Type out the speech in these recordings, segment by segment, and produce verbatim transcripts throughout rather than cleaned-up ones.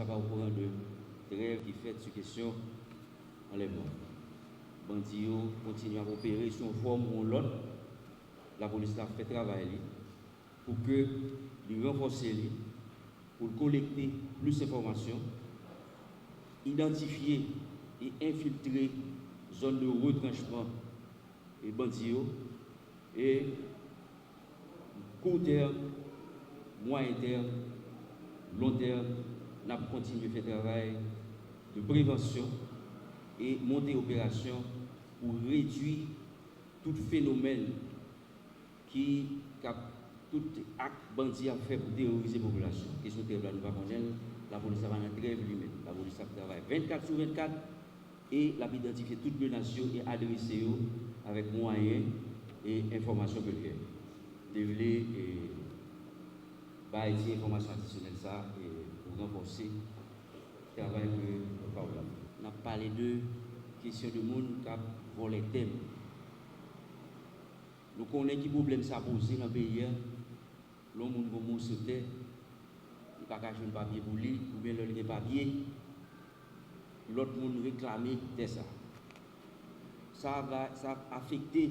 Sa pa okouran de trèv ki fèt sou kesyon anlèvman. Bandi yo kontinye ap opere sou yon fòm ou yon lòt. Lapolis la ap fè travay li pou ke li ranfòse li, pou l kolekte plis enfòmasyon, idantifye e enfiltre zòn de retranchman e bandi yo, e kou tèm, mwayen tèm, lon tèm, n ap kontinye fè travay de prevansyon e monte operasyon pou redui tout fenomèn ki k ap, tout ak bandi ap fè pou teworize popilasyon. Kesyon trèv la, nou pa konnen l. Lapolis la pa nan trèv li menm. Lapolis ap travay vennkat sou vennkat e l ap idantifye tout menas yo e adrese yo avèk mwayen e enfòmasyon ke l gen. Te vle e, bay ti enfòmasyon adisyonèl sa e pou ranfòse travay ke Pawòl la fè. N ap pale de kesyon de moun k ap vòlè tè nou. Nou konnen ki pwoblèm sa poze nan peyi a. Lè yon moun gen yon moso tè, li pa ka jwenn papye pou li, oubyen lè l gen papye, lòt moun reklame tè sa. Sa va, sa ap afekte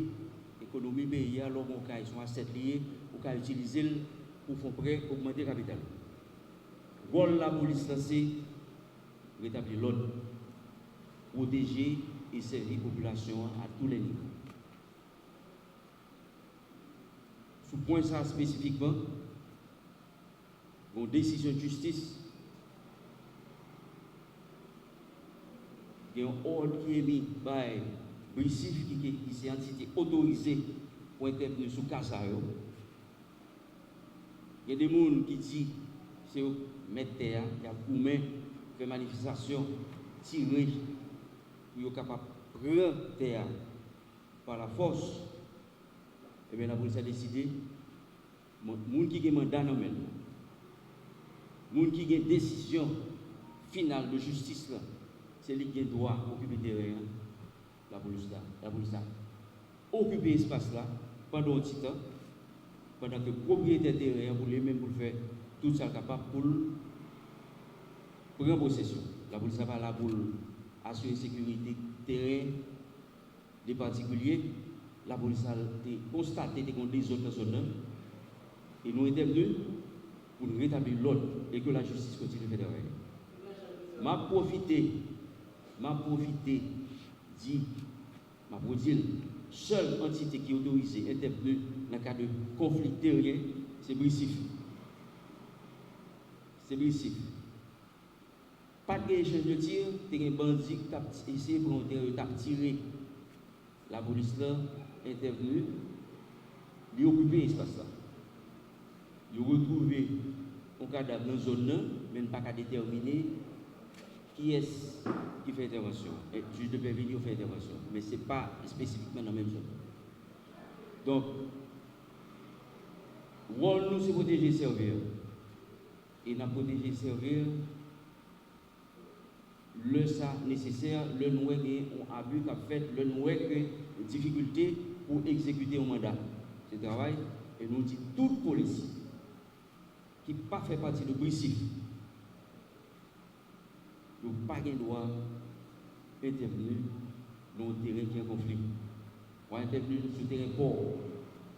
ekonomi peyi a. Lè w gen yon kay, se yon asèt li ye, ou ka itilize l pou fè yon prè, ogmante kapital. Wòl lapolis la se retabli lòd, pwoteje e sèvi popilasyon an a tou lè nivo. Sou pwen sa a espesifikman, gen yon desizyon jistis, gen yon òd ki emi bay BRICIF ki, ki, ki se antite otorize pou entèvni sou ka sa yo. Gen de moun ki di se yo k mèt tè a, y ap goumen, fè manifestasyon, tire pou yo kapab pran tè a pa lafòs. Ebyen, lapolis la deside, moun, moun ki gen manda nan men l, moun ki gen desizyon final de jistis la, se li ki gen dwa okipe teren an. Lapolis la, lapolis la okipe espas la pandan yon ti tan, pandan ke pwopriyetè teren an pou li menm pou l fè tout sa l kapab pou l pran posesyon. Lapolis la pa la pou l asire sekirite teren de patikilye. Lapolis la te konstate te gen yon dezòd nan zòn nan e nou entèvni pou n retabli lòd e ke lajistis kontinye fè travay li. M ap pwofite, m ap pwofite di, m ap redi l, sèl antite ki otorize entèvni nan ka de konfli teryen, se BRICIF. Se BRICIF. Pa t gen echanj de tir, te gen bandi ki t ap ti-, eseye pran yon teren, yo t ap tire. Lapolis la entèvni, li okipe espas la. Yo retwouve yon kadav nan zòn nan, men n pa ka detèmine kiyès ki fè entèvansyon an. E jij de pè vini, yo fè entèvansyon, men se pa espesifikman nan menm zòn. Donk, wòl nou se pwoteje Servil. E n ap pwoteje Servil lè sa nesesè, lè nou wè gen yon abi k ap fèt, lè nou wè gen difikilte pou egzekite yon manda. Se travay, e nou di tout polisye ki pa fè pati de BRICIF, yo pa gen dwa entèvni nan yon teren ki an konfli. W a entèvni sou teren pò,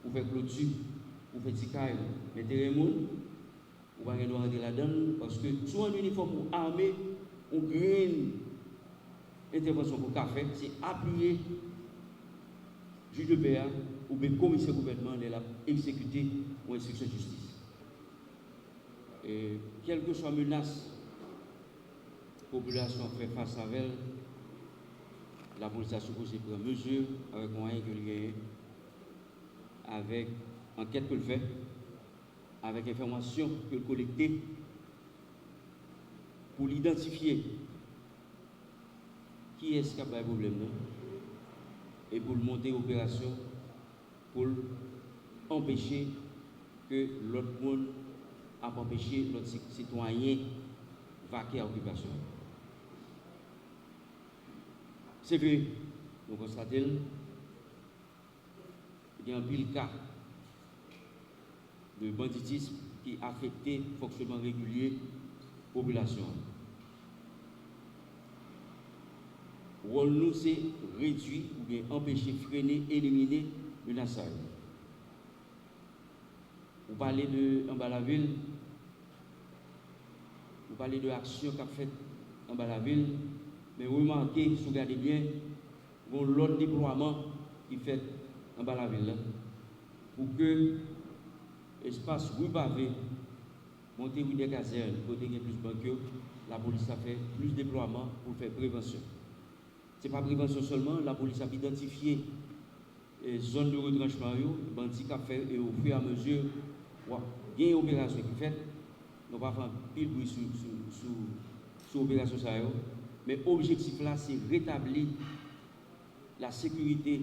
ou fè kloti, ou fè ti kay, men teren moun, ou pa gen dwa rantre ladan l, paske si w an inifòm ou ame, yon grenn entèvansyon ke w ka fè, se apiye jij de pè a oubyen komisè gouvènman an lè l ap egzekite yon enstriksyon jistis. E kèlkeswa menas popilasyon an fè fas avè l, lapolis la sipoze pran mezi avèk mwayen ke l genyen, avèk ankèt ke l fè, avèk enfòmasyon ke l kolekte pou l idantifye kiyès k ap bay pwoblèm nan e pou l monte operasyon pou l anpeche ke lòt moun ap anpeche lòt si-, sitwayen vake a okipasyon an. Se vre, nou konstate l, gen anpil ka de banditism ki afekte fonksyonman regilye popilasyon an. Wòl nou se redui oubyen anpeche, frene, elimine menas sa yo. Ou pale de anba lavil, ou pale de aksyon k ap fèt anba lavil, men remake, si w gade byen, gen yon lòt deplwaman ki fèt anba lavil la pou ke espas ri Pave, monte ri Dèkazèn, kote gen plis bank yo, lapolis la fè plis deplwaman pou fè prevansyon. Se pa prevansyon sèlman, lapolis ap idantifye e zòn de retranchman yo, bandi k ap fè e ofiramezi w ap gen operasyon ki fèt. Nou pa fè anpil bri sou, sou, sou, sou operasyon sa yo, men objektif la se retabli lasekirite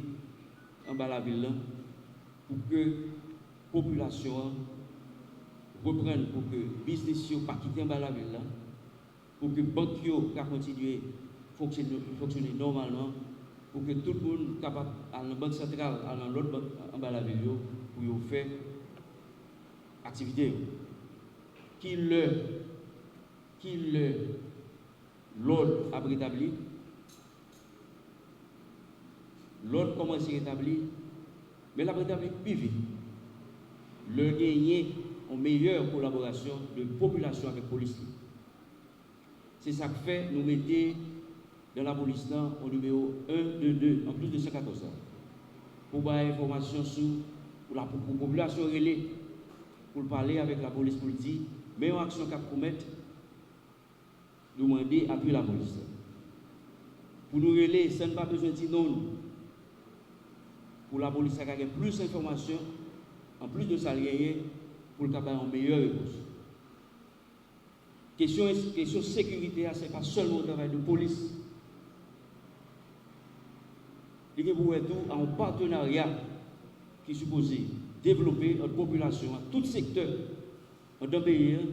anba lavil lan pou ke popilasyon an reprann, pou ke biznis yo pa kite anba lavil lan, pou ke bank yo ka kontinye fonksyone, fonksyone nòmalman, pou ke tout moun kapab al nan bank santral, al nan lòt bank anba lavil yo pou yo fè aktivite yo. Ki lè, ki lè lòd ap retabli? Lòd kòmanse retabli, men l ap retabli pi vit lè genyen yon meyè kolaborasyon de popilasyon avèk polis li. Se sa k fè nou mete nan lapolis lan yon nimewo en de de, anplis de san katòz la, pou bay enfòmasyon sou, pou la, pou, pou popilasyon rele, pou l pale avèk lapolis, pou l di, men yon aksyon k ap komèt, nou mande apui lapolis la. Pou nou rele san n pa bezwen di non nou. Pou lapolis la ka gen plis enfòmasyon, anplis de sa l genyen, pou l ka bay yon meyè repons. Kesyon, kesyon sekirite a, se pa sèlman yon travay de polis. Li gen pou wè tou a yon patenarya ki sipoze devlope ant popilasyon an, tout sektè anndan peyi an,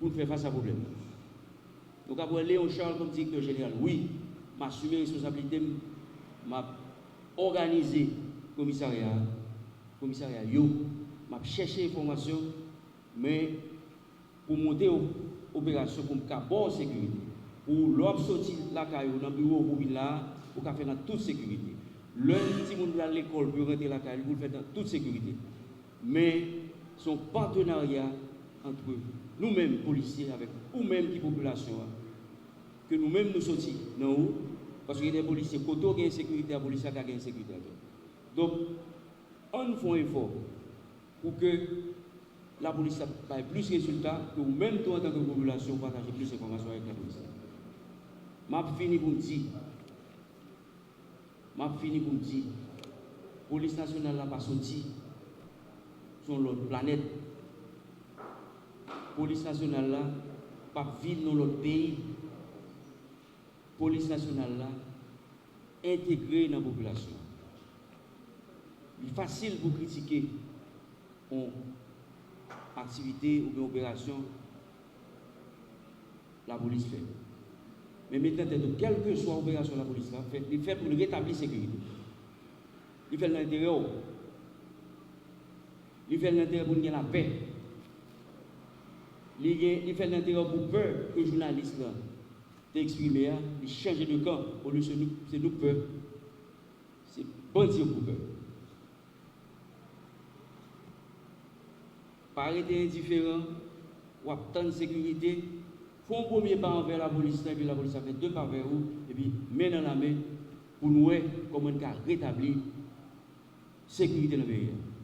pou n fè fas a pwoblèm nan. Nou ka pran Léon Charles kòm direktè jeneral. Wi, m asime responsablite m, m ap òganize komisarya, komisarya yo, m ap chèche enfòmasyon, men pou monte o-, operasyon pou m ka ba w sekirite. Pou lè w ap soti lakay ou nan biwo w pou vin la a, ou ka fè nan tout sekirite. Lè timoun vle al lekòl pou yo rantre lakay li, pou l fèt nan tout sekirite. Men, se yon patenarya ant nou menm, polisye, avèk ou menm ki popilasyon an, ke nou menm nou soti nan ou, paske gen de polisye, kote w gen ensekirite a, polisye a ka gen ensekirite a tou. Donk, ann fè yon efò pou ke lapolis la bay plis rezilta, ke ou menm tou antanke popilasyon ou pataje plis enfòmasyon avèk lapolis la. M ap fini pou m di, m ap fini pou m di, polis nasyonal la pa soti sou yon lòt planèt. Polis nasyonal la p ap viv nan lòt peyi. Polis nasyonal la entegre nan popilasyon an. Li fasil pou kritike yon aktivite oubyen operasyon lapolis fè. Men met nan tèt ou, kèlkeswa operasyon lapolis la fè, li fè pou l retabli sekirite. Li fè l nan enterè w. Li fè l nan enterè pou n gen lapè. Li gen, li fè l nan enterè w pou pè ke jounalis lan te eksprime a, li chanje de kan, olye se nou, se nou k pè, se bandi yo k pou pè. Pa rete endiferan, w ap tann sekirite, fè yon premye pa anvè lapolis lan, epi lapolis la fè de pa vè ou, epi men nan lamen pou n wè kòman n ka retabli sekirite nan peyi a.